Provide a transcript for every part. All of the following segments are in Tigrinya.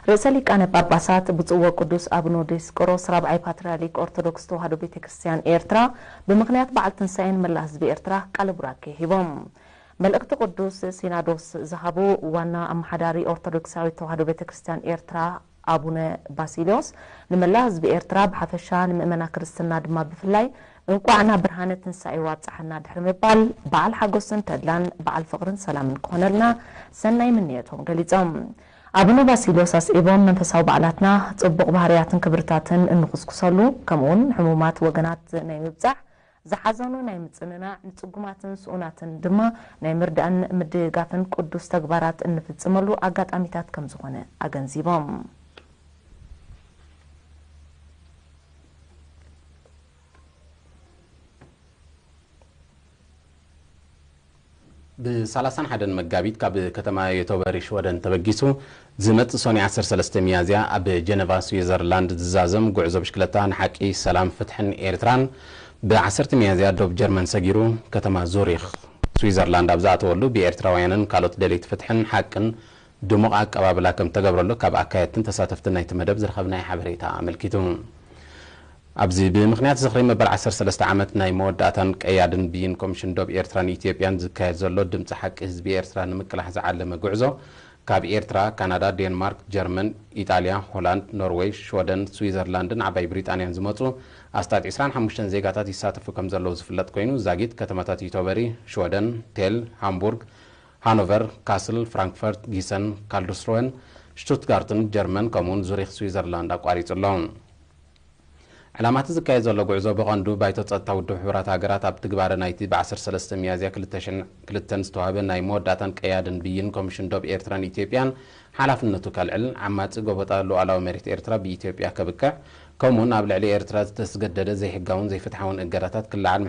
ርእሰ ሊቃነ ጳጳሳት ብፁዕ ወቅዱስ ኣቡነ ዲዮስቆሮስ ራብዓይ ፓትርያርክ ኦርቶዶክስ ተዋህዶ ቤተ ክርስቲያን ኤርትራ ብምኽንያት በዓል ትንሳኤ ንመላእ ህዝቢ ኤርትራ ቃለ ቡራኬ ሂቦም። መልእኽቲ ቅዱስ ሲናዶስ ዝሃቡ ዋና ኣመሓዳሪ ኦርቶዶክሳዊት ተዋህዶ ቤተ ክርስቲያን ኤርትራ ኣቡነ ባሲልዮስ ንመላእ ህዝቢ ኤርትራ ብሓፈሻ ንምእመና ክርስትና ድማ ብፍላይ እንቋዕ ናብ ብርሃነ ትንሳኤ ዋብጽሓና ድሕሪ ምባል በዓል ሓጎስን ተድላን በዓል ፍቕርን ሰላምን ክኾነልና ሰናይ ምንየቶም ገሊጾም። ኣቡነ ባሲልዮስ ኣስዒቦም መንፈሳዊ በዓላትና ጽቡቕ ባህርያትን ክብርታትን እንኹስኩሰሉ ከምኡውን ንሕሙማት ወገናት ናይ ምብጻሕ ዝሓዘኑ ናይ ምጽንናዕ ንጽጉማትን ስኡናትን ድማ ናይ ምርዳእን ምድጋፍን ቅዱስ ተግባራት እንፍጽመሉ ኣጋጣሚታት ከም ዝኾነ ኣገንዚቦም። ብ31 መጋቢት ካብ ከተማ ዮቶበሪ ሽወደን ተበጊሱ ዝመጽእ ሶኒ 13 ሚያዝያ ኣብ ጀነቫ ስዊዘርላንድ ዝዛዘም ጉዕዞ ብሽክለታ ንሓቂ ሰላም ፍትሕን ኤርትራን ብ10 ሚያዝያ ዶብ ጀርመን ሰጊሩ ከተማ ዙሪኽ ስዊዘርላንድ ኣብ ዝኣተወሉ ብኤርትራውያንን ካልኦት ደለይቲ ፍትሕን ሓቅን ድሙቕ ኣቀባብላ ከም ተገብረሉ ካብ ኣካየድትን ተሳተፍትን ናይቲ መደብ ዝረኸብናዮ ሓበሬታ ኣመልኪቱ። ኣብዚ ብምኽንያት ዝኽሪ መበል 13 ዓመት ናይ መወዳእታን ቀያድን ብይን ኮሚሽን ዶብ ኤርትራን ኢትዮጵያን ዝካየድ ዘሎ ድምፂ ሓቂ ህዝቢ ኤርትራ ንምቅላሕ ዝዓለመ ጉዕዞ ካብ ኤርትራ፣ ካናዳ፣ ዴንማርክ፣ ጀርመን፣ ኢጣልያ፣ ሆላንድ፣ ኖርዌይ፣ ሽወደን፣ ስዊዘርላንድን ዓባይ ብሪጣንያን ዝመፁ ኣስታት 25 ዜጋታት ይሳተፉ ከም ዘለዉ ዝፍለጥ ኮይኑ ዛጊት ከተማታት ዩቶበሪ፣ ሽወደን፣ ቴል፣ ሃምቡርግ፣ ሃኖቨር፣ ካስል፣ ፍራንክፈርት፣ ጊሰን፣ ካልድስሮን፣ ሽቱትጋርትን ጀርመን ከምኡውን ዙሪኽ ስዊዘርላንድ ኣቋሪጹ ኣሎ። ዕላማ እቲ ዝካየድ ዘሎ ጉዕዞ ብቐንዱ ባይቶ ጸጥታ ውድብ ሕቡራት ሃገራት ኣብ ትግባረ ናይቲ ብ13 ሚያዝያ 2002 ዝተዋህበ ናይ መወዳእታን ቀያድን ብይን ኮሚሽን ዶብ ኤርትራን ኢትዮጵያን ሓላፍነቱ ከልዕል፣ ዓማጺ ጎበጣ ሉዓላዊ መሬት ኤርትራ ብኢትዮጵያ ከብቅዕ፣ ከምኡውን ኣብ ልዕሊ ኤርትራ ዝተስገደደ ዘይሕጋውን ዘይፍትሓውን እገዳታት ክለዓል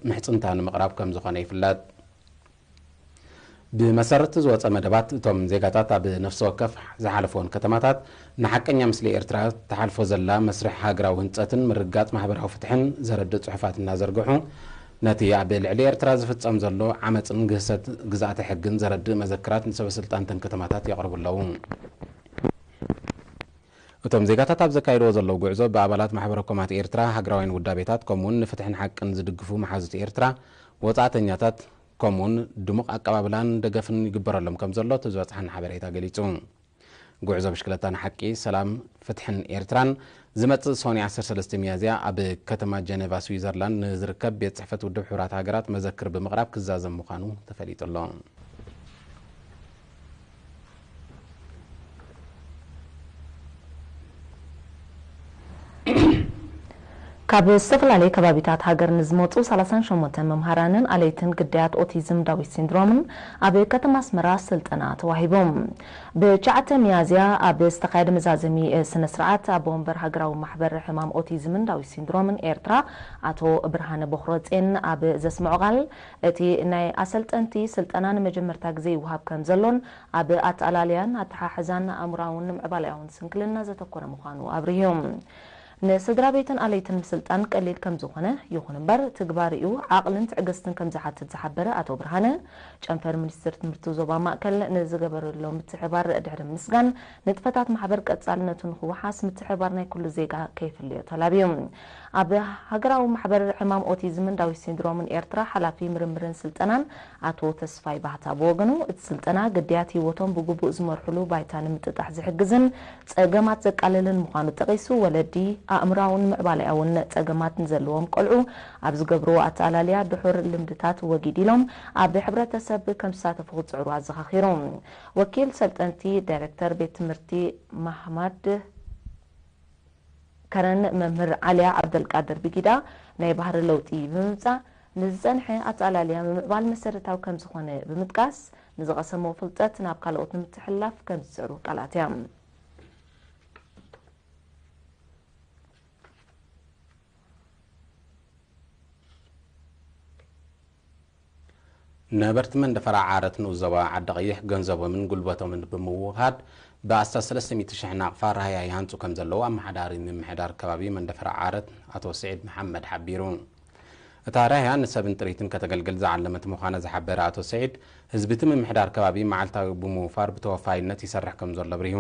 ምሕጽንታ ንምቕራብ ከም ዝኾነ ይፍለጥ። ብመሰረት ዝወፀ መደባት እቶም ዜጋታት ኣብ ነፍሲ ወከፍ ዝሓለፈዎን ከተማታት ንሓቀኛ ምስሊ ኤርትራ ተሓልፎ ዘላ መስርሕ ሃገራዊ ህንፀትን ምርግጋፅ ማሕበራዊ ፍትሕን ዘረድእ ፅሑፋት እናዘርግሑ ነቲ ኣብ ልዕሊ ኤርትራ ዝፍፀም ዘሎ ዓመፅን ግህሰት ግዝኣተ ሕግን ዘረድእ መዘክራት ንሰበ ስልጣንተን ከተማታት የቕርቡ ኣለዉ። እቶም ዜጋታት ኣብ ዘካይድዎ ዘለዉ ጉዕዞ ብኣባላት ማሕበረ ኮማት ኤርትራ፣ ሃገራውያን ውዳቤታት ከምኡውን ንፍትሕን ሓቅን ዝድግፉ መሓዙት ኤርትራ፣ ወፃእተኛታት ከምኡውን ድሙቕ ኣቀባብላን ደገፍን ይግበረሎም ከም ዘሎ እቲ ዝበፅሓና ሓበሬታ ገሊጹ። ጉዕዞ ብሽክለታ ንሓቂ ሰላም ፍትሕን ኤርትራን ዝመጽእ ሶኒ 13 ሚያዝያ ኣብ ከተማ ጀኔቫ ስዊዘርላንድ ንዝርከብ ቤት ጽሕፈት ውድብ ሕቡራት ሃገራት መዘክር ብምቕራብ ክዛዘም ምዃኑ ተፈሊጡ ኣሎ። ካብ ዝተፈላለየ ከባቢታት ሃገር ንዝመጹ 38 መምሃራንን ኣለይትን ግዳያት ኦቲዝም ዳዊት ሲንድሮምን ኣብ ከተማ ኣስመራ ስልጠና ተዋሂቦም። ብ9 ሚያዝያ ኣብ ዝተኻየደ መዛዘሚ ስነ ስርዓት ኣቦ ወንበር ሃገራዊ ማሕበር ሕማም ኦቲዝምን ዳዊት ሲንድሮምን ኤርትራ ኣቶ ብርሃነ ቦኽረጼን ኣብ ዘስምዖ ቃል፣ እቲ ናይ ኣሰልጠንቲ ስልጠና ንመጀመርታ ግዜ ይወሃብ ከም ዘሎን ኣብ ኣተኣላልያን ኣተሓሕዛን ኣእምራውን ምዕባለያውን ስንክልና ዘተኮረ ምዃኑ ኣብርህዮም። ንስድራ ቤትን ኣለይትን ምስልጣን ቀሊል ከም ዝኾነ፣ ይኹን እምበር ትግባሪኡ ዓቕልን ትዕግስትን ከም ዝሓትት ዝሓበረ ኣቶ ብርሃነ፣ ጨንፈር ሚኒስትር ትምህርቲ ዞባ ማእከል ንዝገበረሎ ምትሕባር ድሕሪ ምስጋን፣ ንጥፈታት ማሕበር ቀጻልነቱ ንኽወሓስ ምትሕባር ናይ ኩሉ ዜጋ ከይፍለዮ ተላብዩ። ኣብ ሃገራዊ ማሕበር ሕማም ኦቲዝምን ዳዊት ሲንድሮምን ኤርትራ ሓላፊ ምርምርን ስልጠናን ኣቶ ተስፋይ ባህታ ብወገኑ፣ እቲ ስልጠና ግድያት ህይወቶም ብግቡእ ዝመርሕሉ ባይታ ንምጥጣሕ ዝሕግዝን ጸገማት ዘቃልልን ምዃኑ ጠቒሱ፣ ወለዲ ኣእምራውን ምዕባለያውን ጸገማት ንዘለዎም ቆልዑ ኣብ ዝገብርዎ ኣተኣላልያ ድሑር ልምድታት ወጊድ ኢሎም ኣብ ሕብረተሰብ ከም ዝሳተፉ ክጽዕሩ ኣዘኻኺሩ። ወኪል ሰልጠንቲ ዳይሬክተር ቤት ትምህርቲ ማህማድ ከረን መምህር ዓሊያ ዓብደልቃድር ብጊዳ፣ ናይ ባህሪ ለውጢ ብምምጻእ ንዝጸንሐ ኣተኣላልያ ምምዕባል መሰረታዊ ከም ዝኾነ ብምጥቃስ፣ ንዝቐሰሞ ፍልጠት ናብ ካልኦት ንምትሕልላፍ ከም ዝጽዕሩ ቃል ኣትያ። ነበርቲ መንደፈራ ዓረት ንኡስ ዞባ ዓዲ ቀይሕ ገንዘቦምን ጉልበቶምን ብምውሃድ ብኣስታት 300,000 ናቕፋ ራህያ ይሃንጹ ከም ዘለዉ ኣመሓዳሪ ምምሕዳር ከባቢ መንደፈራ ዓረት ኣቶ ስዒድ መሓመድ ሓቢሩ። እታ ራህያ ንሰብን ጥሪትን ከተገልግል ዝዓለመት ምዃና ዝሓበረ ኣቶ ስዒድ፣ ህዝቢ እቲ ምምሕዳር ከባቢ መዓልታዊ ብምውፋር ብተወፋይነት ይሰርሕ ከም ዘሎ ኣብሪሁ።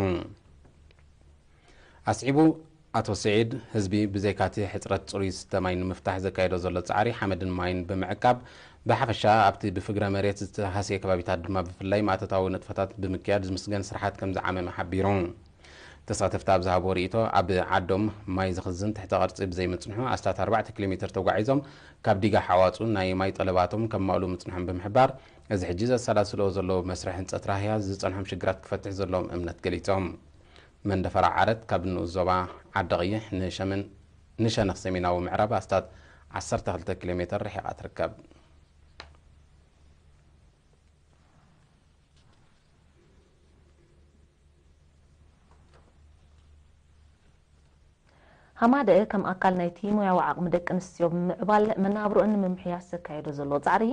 ኣስዒቡ ኣቶ ስዒድ፣ ህዝቢ ብዘይካቲ ሕፅረት ፅሩይ ዝስተ ማይ ንምፍታሕ ዘካየዶ ዘሎ ፃዕሪ ሓመድን ማይን ብምዕቃብ፣ ብሓፈሻ ኣብቲ ብፍግረ መሬት ዝተሃስየ ከባቢታት ድማ ብፍላይ ማእቶታዊ ንጥፈታት ብምክያድ ዝምስገን ስራሓት ከም ዝዓመመ ሓቢሩ። ተሳተፍቲ ኣብ ዝሃብዎ ርእይቶ፣ ኣብ ዓዶም ማይ ዝኽዝን ትሕተ ቅርፂ ብዘይምፅንሑ ኣስታት ኣርባዕተ ኪሎ ሜትር ተጓዒዞም ካብ ዲጋ ሓዋፁ ናይ ማይ ጠለባቶም ከማልኡ ምፅንሖም ብምሕባር፣ እዚ ሕጂ ዘሰላስልዎ ዘለዉ መስርሕ ህንፀት ራህያ ዝፀንሖም ሽግራት ክፈትሕ ዘለዎም እምነት ገሊፆም። መንደፈራ ዓረት ካብ ንኡስ ዞባ ዓዲ ቀይሕ ንሸመን-፣ ንሸነኽ ሰሜናዊ ምዕራብ ኣስታት ዓሰርተ ክልተ ኪሎ ሜትር ርሒቓ ትርከብ። ሃማደአ ከም ኣካል ናይቲ ሞያዊ ዓቕሚ ደቂ ኣንስትዮ ብምምዕባል መናብሮአን ንምምሕያሽ ዘካየዶ ዘሎ ጻዕሪ፣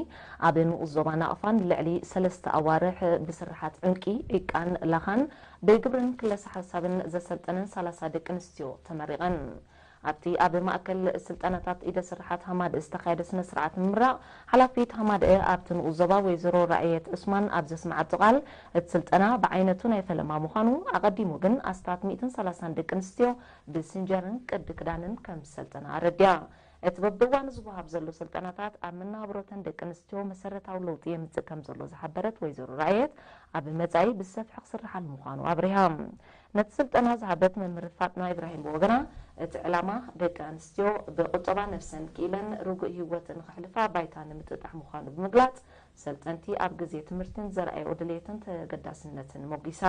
ኣብ ንኡስ ዞባ ናቕፋን ልዕሊ ሰለስተ ኣዋርሕ ብስርሓት ዕንቂ፣ ዒቃን ላኻን ብግብርን ክለሳ ሓሳብን ዘሰልጠነን ሰላሳ ደቂ ኣንስትዮ ተመሪቐን። ኣብቲ ኣብ ማእከል ስልጠናታት ኢደ ስርሓት ሃማደአ ዝተኻየደ ስነ ስርዓት ምምራቕ፣ ሓላፊት ሃማደአ ኣብቲ ንኡስ ዞባ ወይዘሮ ራእየት ዑስማን ኣብ ዘስምዓቶ ቃል፣ እቲ ስልጠና ብዓይነቱ ናይ ፈለማ ምዃኑ ኣቐዲሙ ግን ኣስታት ሚእትን ሰላሳን ደቂ ኣንስትዮ ብሲንጀርን ቅዲ ክዳንን ከም ዝሰልጠና ኣረዲኣ። እቲ በብእዋኑ ዝወሃብ ዘሎ ስልጠናታት ኣብ መነባብሮተን ደቂ ኣንስትዮ መሰረታዊ ለውጢ የምጽእ ከም ዘሎ ዝሓበረት ወይዘሮ ራእየት፣ ኣብ መጻኢ ብሰፊሑ ክስርሓሉ ምዃኑ ኣብሪሃ። ነቲ ስልጠና ዝሃበት መምህር ፋጥና ኢብራሂም ብወገና፣ እቲ ዕላማ ደቂ ኣንስትዮ ብቁጠባ ነብሰን ክኢለን ርጉእ ህይወት ንኸሕልፋ ባይታ ንምጥጣሕ ምዃኑ ብምግላጽ፣ ሰልጠንቲ ኣብ ግዜ ትምህርትን ዘርኣየኦ ድሌትን ተገዳስነትን ሞጊሳ።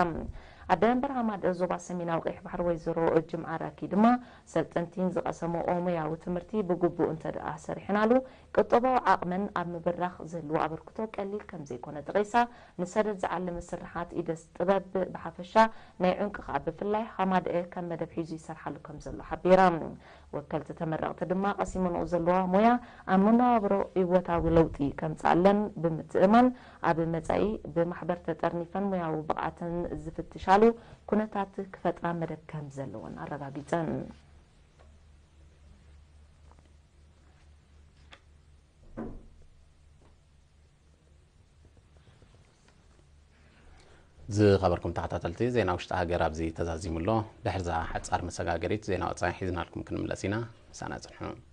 ኣደ መንበር ሃማደአ ዞባ ሰሜናዊ ቀይሕ ባሕሪ ወይዘሮ ጅምዓ ራኪ ድማ፣ ሰልጠንቲን ዝቐሰምኦ ሞያዊ ትምህርቲ ብግቡእ እንተ ደኣ ሰሪሐናሉ፣ ቁጠባዊ ዓቕመን ኣብ ምብራኽ ዝህልዎ ኣበርክቶ ቀሊል ከም ዘይኮነ ጠቒሳ፣ ንሰደድ ዝዓለመ ስርሓት ኢደ ጥበብ ብሓፈሻ፣ ናይ ዕንቂ ከኣ ብፍላይ ሃማደአ ከም መደብ ሒዙ ይሰርሓሉ ከም ዘሎ ሓቢራ። ወከልቲ ተመረቕቲ ድማ ቀሲመንኦ ዘለዋ ሞያ ኣብ መነባብሮ ህይወታዊ ለውጢ ከምጽኣለን ብምትእምማን፣ ኣብ መጻኢ ብማሕበር ተጠርኒፈን ሞያዊ ብቕዓተን ዝፍትሻሉ ኩነታት ክፈጥራ መደብ ከም ዘለወን ኣረጋጊጸን። ዝኸበርኩም ተኸታተልቲ፣ ዜና ውሽጢ ሃገር ኣብዚ ተዛዚሙ ኣሎ። ድሕርዛ ሓጻር መሰጋገሪት ዜና ወጻኢ ሒዝናልኩም ክንምለስ ኢና። ምሳና ጽንሑ።